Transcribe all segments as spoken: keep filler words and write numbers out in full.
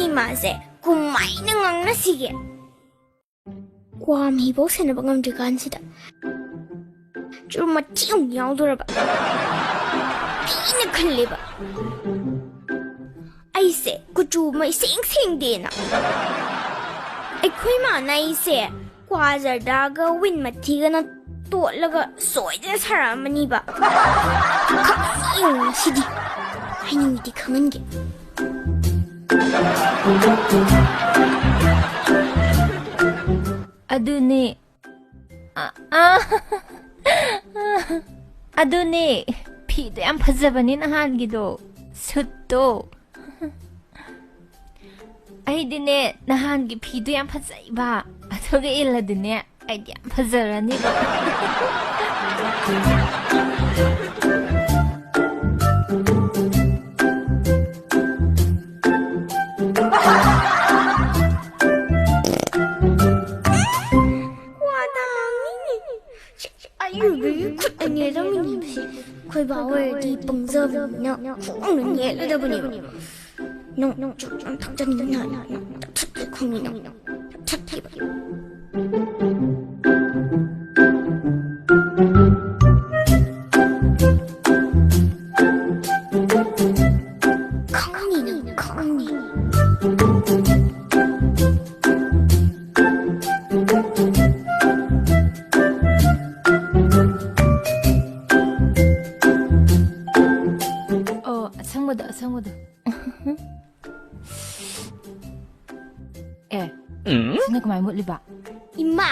ꯏꯃꯥꯁꯦ ꯀꯃꯥꯏꯅ ꯉꯥꯡꯅꯁꯤꯒꯦ? ꯀ꯭ꯋꯥ ꯃꯍꯤꯐꯧ ꯁꯦꯟꯅꯕ ꯉꯝꯗ꯭ꯔꯤꯀꯥꯟꯁꯤꯗ ꯆꯨꯔꯨꯞ ꯃꯊꯤ ꯑꯃꯨꯛ ꯌꯥꯎꯗꯣꯔꯕ꯫ ꯊꯤꯅ ꯈꯜꯂꯦꯕ꯫ ꯑꯩꯁꯦ ꯀꯨꯆꯨ ꯃꯩꯁꯦꯡ ꯁꯦꯡꯗꯦꯅ꯫ ꯑꯩꯈꯣꯏ ꯃꯥꯅ ꯑꯩꯁꯦ ꯀ꯭ꯋꯥ ꯖꯔꯗꯥꯒ ꯋꯤꯟ ꯃꯊꯤꯒꯅ ꯇꯣꯠꯂꯒ ꯁꯣꯏꯗꯅ ꯁꯥꯔꯛꯑꯝꯃꯅꯤꯕ꯫ ꯈꯪꯉꯤ ꯌꯦꯡꯉꯨ ꯉꯁꯤꯗꯤ꯫ ꯍꯩꯅꯤꯡꯗꯤ ꯈꯪꯍꯟꯒꯦ꯫ ꯑꯗꯨꯅꯦ꯫ ꯑ, ꯑ, ꯑꯗꯨꯅꯦ꯫ ꯐꯤꯗꯣ ꯌꯥꯝ ꯐꯖꯕꯅꯦ ꯅꯍꯥꯟꯒꯤꯗꯣ꯫ ꯁꯨꯠꯇꯣ꯫ ꯑꯩꯗꯤꯅꯦ, ꯅꯍꯥꯟꯒꯤ ꯐꯤꯗꯣ ꯌꯥꯝ ꯐꯖꯩꯕ꯫ ꯑꯗꯨꯒ ꯏꯜꯂꯗꯤꯅꯦ, ꯑꯩꯗꯤ ꯌꯥꯝ ꯐꯖꯔꯅꯤꯕ꯫ ꯋꯥꯗ ꯉꯥꯡꯅꯤꯡꯉꯤ꯫ ꯑꯌꯨꯕꯒꯤ ꯈꯨꯠ ꯑꯅꯤꯗ ꯃꯤꯅꯤꯕꯁꯦ꯫ ꯑꯩꯈꯣꯏ ꯕꯥ ꯑꯣꯏꯔꯗꯤ ꯄꯪꯖꯕꯅꯤꯅ ꯈꯣꯡꯅ ꯅꯦꯠꯂꯗꯕꯅꯦꯕ꯫ ꯅꯪ, ꯅꯪ ꯆꯨꯔꯨꯞ ꯌꯥꯝ ꯊꯛꯆꯅꯤꯡꯉꯤ ꯍꯥꯏ꯫ ꯅꯪ ꯊꯛꯊꯛꯀꯦ ꯈꯪꯉꯤ ꯅꯪ꯫ ꯊꯛꯊꯛꯀꯦꯕ꯫ ꯈꯪꯉꯤ ꯅꯪ, ꯈꯪꯉꯤ꯫ ꯑꯣ, ꯑꯁꯪꯕꯗꯣ, ꯑꯁꯪꯕꯗꯣ꯫ ꯑꯦ, ꯎꯝ? ꯁꯤꯅ ꯀꯃꯥꯏ ꯃꯨꯠꯂꯤꯕ? ꯏꯃꯥ,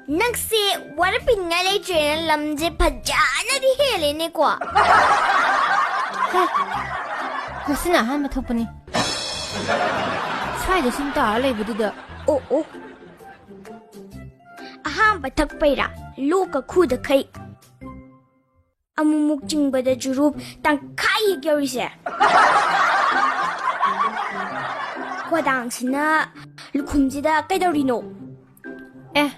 ꯅꯪꯁꯦ ꯋꯥꯔꯞꯄꯤꯅꯤꯡꯉꯥꯏ ꯂꯩꯇ꯭ꯔꯦꯅ ꯂꯝꯁꯦ ꯐꯖꯅꯗꯤ ꯍꯦꯜꯂꯦꯅꯦꯀꯣ꯫ ꯍꯦ, ꯉꯁꯤꯅ ꯑꯍꯥꯟꯕ ꯊꯣꯛꯄꯅꯤ꯫ ꯁ꯭ꯋꯥꯏꯗ ꯁꯨꯝ ꯇꯥꯔ ꯂꯩꯕꯗꯨꯗ꯫ ꯑꯣ, ꯑꯣ꯫ ꯑꯍꯥꯟꯕ ꯊꯛꯄꯩꯔꯥ? ꯂꯣꯛꯀ ꯈꯨꯗꯈꯩ꯫ ꯑꯃꯨꯛꯃꯨꯛ ꯆꯤꯡꯕꯗ ꯆꯨꯔꯨꯞ ꯇꯪꯈꯥꯏ ꯍꯦꯛ ꯌꯧꯔꯤꯁꯦ꯫ ꯈꯣꯗꯥꯡꯁꯤꯅ ꯂꯨꯈꯨꯝꯁꯤꯗ ꯀꯩꯗꯧꯔꯤꯅꯣ? ꯑꯦ,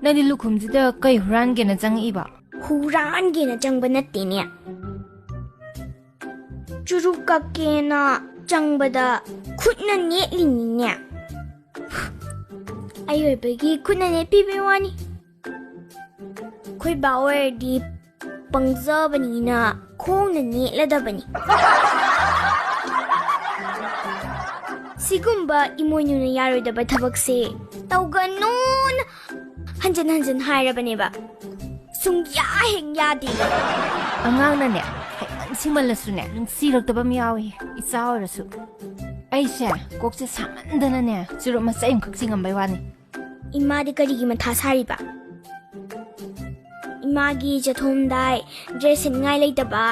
ꯅꯪꯗꯤ ꯂꯨꯈꯨꯝꯁꯤꯗ ꯀꯩ ꯍꯨꯔꯥꯟꯒꯦꯅ ꯆꯪꯉꯛꯏꯕ? ꯍꯨꯔꯥꯟꯒꯦꯅ ꯆꯪꯕ ꯅꯠꯇꯦꯅꯦ꯫ ꯆꯨꯔꯨꯞ ꯀꯛꯀꯦꯅ ꯆꯪꯕꯗ ꯈꯨꯠꯅ ꯅꯦꯠꯂꯤꯅꯤꯅꯦ꯫ ꯑꯩ ꯑꯣꯏꯕꯒꯤ ꯈꯨꯠꯅ ꯅꯦꯠꯄꯤꯕꯩ ꯋꯥꯅꯤ꯫ ꯑꯩꯈꯣꯏ ꯕꯥ ꯑꯣꯏꯔꯗꯤ ꯄꯪꯖꯕꯅꯤꯅ ꯈꯣꯡꯅ ꯅꯦꯠꯂꯗꯕꯅꯤ꯫ ꯁꯤꯒꯨꯝꯕ ꯏꯃꯣꯏꯅꯨꯅ ꯌꯥꯔꯣꯏꯗꯕ ꯊꯕꯛꯁꯦ ꯇꯧꯒꯅꯨꯅ ꯍꯟꯖꯟ ꯍꯟꯖꯟ ꯍꯥꯏꯔꯕꯅꯦꯕ꯫ ꯁꯨꯡꯌꯥ ꯍꯦꯛ ꯌꯥꯗꯦꯕ꯫ ꯑꯉꯥꯡꯅꯅꯦ ꯍꯩꯃꯟ ꯁꯤꯡꯃꯜꯂꯁꯨꯅꯦ ꯅꯨꯡꯁꯤꯔꯛꯇꯕ ꯑꯃ ꯌꯥꯎꯏ꯫ ꯏꯆꯥ ꯑꯣꯏꯔꯁꯨ ꯑꯩꯁꯦ ꯀꯣꯛꯁꯦ ꯁꯥꯃꯟꯗꯅꯅꯦ ꯆꯨꯔꯨꯞ ꯃꯆꯩ ꯑꯃꯈꯛ ꯆꯤꯡꯉꯝꯕꯩ ꯋꯥꯅꯤ꯫ ꯏꯃꯥꯗꯤ ꯀꯔꯤꯒꯤ ꯃꯊꯥ ꯁꯥꯔꯤꯕ? ꯏꯃꯥꯒꯤ ꯆꯠꯊꯣꯝꯗꯥꯏ, ꯗ꯭ꯔꯦꯁ ꯁꯦꯠꯅꯤꯡꯉꯥꯏ ꯂꯩꯇꯕ,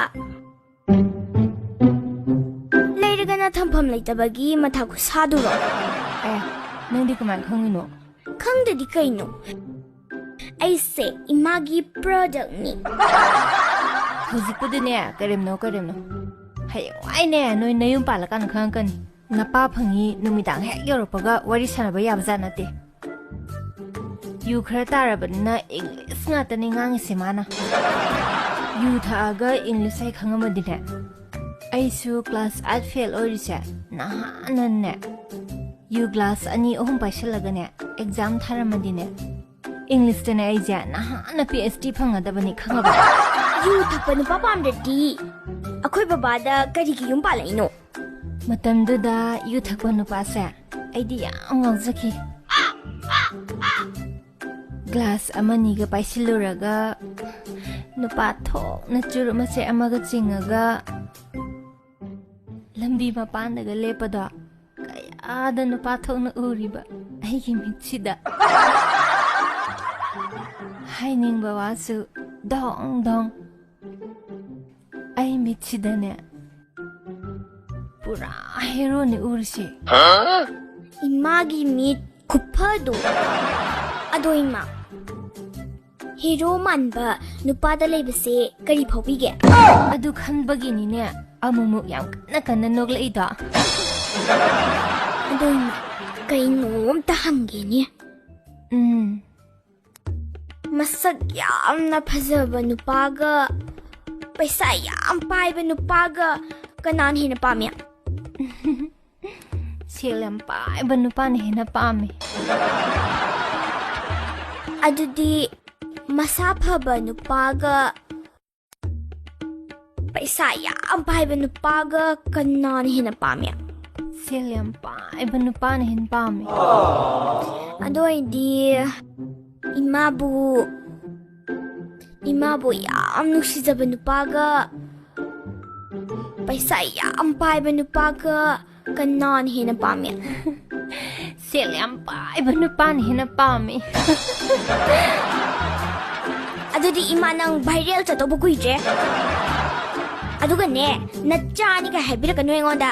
ꯂꯩꯔꯒꯅ ꯊꯝꯐꯝ ꯂꯩꯇꯕꯒꯤ ꯃꯊꯥ ꯈꯨꯁꯥꯗꯨꯔꯣ? ꯑꯦ, ꯅꯪꯗꯤ ꯀꯃꯥꯏꯅ ꯈꯪꯉꯤꯅꯣ? ꯈꯪꯗꯗꯤ ꯀꯩꯅꯣ? ꯑꯩꯁꯦ ꯏꯃꯥꯒꯤ ꯄ꯭ꯔꯗꯛꯅꯤ꯫ ꯍꯧꯖꯤꯛꯄꯨꯗꯤꯅꯦ ꯀꯔꯤꯝꯅꯣ ꯀꯔꯤꯝꯅꯣ꯫ ꯍꯌꯦꯡꯋꯥꯏꯅꯦ ꯅꯣꯏ ꯅꯌꯨꯝ ꯄꯥꯜꯂꯀꯥꯟꯗ ꯈꯪꯉꯛꯀꯅꯤ꯫ ꯅꯄꯥ ꯐꯪꯉꯤ ꯅꯨꯃꯤꯗꯥꯡ ꯍꯦꯛ ꯌꯧꯔꯛꯄꯒ ꯋꯥꯔꯤ ꯁꯥꯟꯅꯕ ꯌꯥꯕꯖꯥꯠ ꯅꯠꯇꯦ꯫ ꯌꯨ ꯈꯔ ꯇꯥꯔꯕꯅꯤꯅ ꯏꯪꯂꯤꯁ ꯉꯥꯛꯇꯅꯤ ꯉꯥꯡꯉꯤꯁꯦ ꯃꯥꯅ꯫ ꯌꯨ ꯊꯛꯑꯒ ꯏꯪꯂꯤꯁ ꯍꯩ ꯈꯪꯉꯝꯃꯗꯤꯅꯦ꯫ ꯑꯩꯁꯨ ꯀ꯭ꯂꯥꯁ ꯑꯥꯏꯠ ꯐꯦꯜ ꯑꯣꯏꯔꯤꯁꯦ ꯅꯍꯥꯟꯅꯅꯦ꯫ ꯌꯨ ꯒ꯭ꯂꯥꯁ ꯑꯅꯤ ꯑꯍꯨꯝ ꯄꯥꯏꯁꯜꯂꯒꯅꯦ ꯑꯦꯛꯖꯥꯝ ꯊꯥꯔꯝꯃꯗꯤꯅꯦ꯫ ꯏꯪꯂꯤꯁꯇꯅꯦ ꯑꯩꯁꯦ ꯅꯍꯥꯟꯅ ꯄꯤ ꯑꯩꯆ ꯗꯤ ꯐꯪꯒꯗꯕꯅꯤ ꯈꯪꯉꯕ? ꯌꯨ ꯊꯛꯄ ꯅꯨꯄꯥ ꯄꯥꯝꯗ꯭ꯔꯗꯤ ꯑꯩꯈꯣꯏ ꯕꯕꯥꯗ ꯀꯔꯤꯒꯤ ꯌꯨꯝ ꯄꯥꯜꯂꯛꯏꯅꯣ? ꯃꯇꯝꯗꯨꯗ ꯌꯨ ꯊꯛꯄ ꯅꯨꯄꯥꯁꯦ ꯑꯩꯗꯤ ꯌꯥꯝ ꯉꯥꯎꯖꯈꯤ꯫ ꯒ꯭ꯂꯥꯁ ꯑꯃꯅꯤꯒ ꯄꯥꯏꯁꯤꯜꯂꯨꯔꯒ ꯅꯨꯄꯥ ꯊꯣꯛꯅ ꯆꯨꯔꯨꯞ ꯃꯆꯦꯠ ꯑꯃꯒ ꯆꯤꯡꯉꯒ ꯂꯝꯕꯤ ꯃꯄꯥꯟꯗꯒ ꯂꯦꯞꯄꯗꯣ ꯀꯌꯥꯗ ꯅꯨꯄꯥ ꯊꯣꯛꯅ ꯎꯔꯤꯕ ꯑꯩꯒꯤ ꯃꯤꯠꯁꯤꯗ꯫ ꯍꯥꯏꯅꯤꯡꯕ ꯋꯥꯁꯨ ꯗꯣꯡ ꯗꯣꯡ꯫ ꯑꯩ ꯃꯤꯠꯁꯤꯗꯅꯦ ꯄꯨꯔꯥ ꯍꯦꯔꯣꯅꯤ ꯎꯔꯤꯁꯦ꯫ ꯏꯃꯥꯒꯤ ꯃꯤꯠ ꯈꯨꯐꯗꯣ꯫ ꯑꯗꯣ ꯏꯃꯥ, ꯍꯦꯔꯣ ꯃꯥꯟꯕ ꯅꯨꯄꯥꯗ ꯂꯩꯕꯁꯦ ꯀꯔꯤ ꯐꯥꯎꯕꯤꯒꯦ? ꯑꯗꯨ ꯈꯟꯕꯒꯤꯅꯤꯅꯦ ꯑꯃꯨꯛꯃꯨꯛ ꯌꯥꯝ ꯀꯟꯅ ꯀꯟꯅ ꯅꯣꯛꯂꯛꯏꯗꯣ꯫ ꯑꯗꯣ ꯏꯃꯥ, ꯀꯩꯅꯣꯝꯇ ꯍꯪꯒꯦꯅꯦ꯫ ꯎꯝ꯫ ꯃꯁꯛ ꯌꯥꯝꯅ ꯐꯖꯕ ꯅꯨꯄꯥꯒ ꯄꯩꯁꯥ ꯌꯥꯝ ꯄꯥꯏꯕ ꯅꯨꯄꯥꯒ ꯀꯅꯥꯅ ꯍꯦꯟꯅ ꯄꯥꯝꯃꯤ? ꯁꯦꯜ ꯌꯥꯝ ꯄꯥꯏꯕ ꯅꯨꯄꯥꯅ ꯍꯦꯟꯅ ꯄꯥꯝꯃꯤ꯫ ꯑꯗꯨꯗꯤ ꯃꯁꯥ ꯐꯕ ꯅꯨꯄꯥꯒ ꯄꯩꯁꯥ ꯌꯥꯝ ꯄꯥꯏꯕ ꯅꯨꯄꯥꯒ ꯀꯅꯥꯅ ꯍꯦꯟꯅ ꯄꯥꯝꯃꯤ? ꯁꯦꯜ ꯌꯥꯝ ꯄꯥꯏꯕ ꯅꯨꯄꯥꯅ ꯍꯦꯟꯅ ꯄꯥꯝꯃꯤ꯫ ꯑꯗꯨ ꯑꯣꯏꯔꯗꯤ ꯏꯃꯥꯕꯨ, ꯏꯃꯥꯕꯨ ꯌꯥꯝ ꯅꯨꯡꯁꯤꯖꯕ ꯅꯨꯄꯥꯒ ꯄꯩꯁꯥ ꯌꯥꯝ ꯄꯥꯏꯕ ꯅꯨꯄꯥꯒ ꯀꯅꯥꯅ ꯍꯦꯟꯅ ꯄꯥꯝꯃꯤ? ꯁꯦꯜ ꯌꯥꯝ ꯄꯥꯏꯕ ꯅꯨꯄꯥꯅ ꯍꯦꯟꯅ ꯄꯥꯝꯃꯤ꯫ ꯑꯗꯨꯗꯤ ꯏꯃꯥ, ꯅꯪ viral ꯆꯠꯇꯧꯕ ꯀꯨꯏꯗ꯭ꯔꯦ꯫ ꯑꯗꯨꯒꯅꯦ, ꯅꯆꯥꯅꯤꯒ ꯍꯥꯏꯕꯤꯔꯛꯀꯅꯨ ꯑꯩꯉꯣꯟꯗ꯫